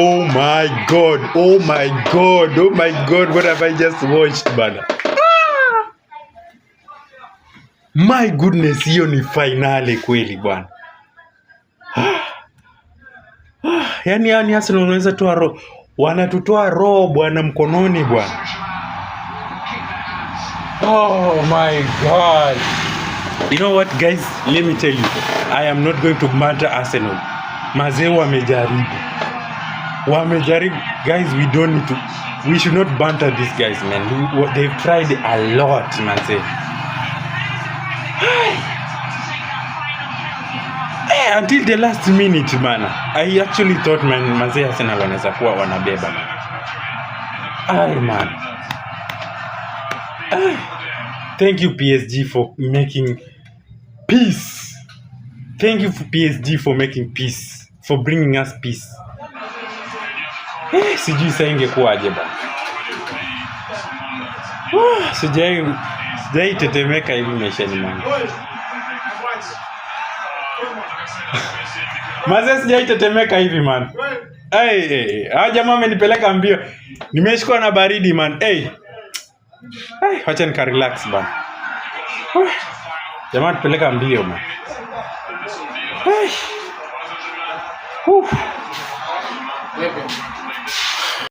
Oh my God, oh my God, oh my God, what have I just watched, bana? My goodness, hiyo ni finali kweli, bwana. Yani Arsenal wanaweza toa roho, wanatutoa roho, bwana, mkononi, bwana. Oh my God. You know what, guys, let me tell you, I am not going to banter Arsenal. Mazee wamejaribu. Wamejaribu. Guys, we don't need to we should not banter these guys, man. They've tried a lot, man. Eh, until the last minute, man. I actually thought, man, mazee Arsenal wanaweza kuwa wanabeba, man. Ay, man. Ay. Thank you, PSG, for making peace. Thank you for PSG for making peace, for bringing us peace. Eh, sijui sasa ingekuwaje, bana. Ah, sijai tetemeka hivi maishani mwangu. Mazee sijai tetemeka hivi, man. Hey, hey, hey. Ah, jamaa amenipeleka mbio. Nimeshikwa na baridi, man. Hey. Hey, wacha nika relax, bana. Jamaa tupeleka mbio, man. Hey. Whew.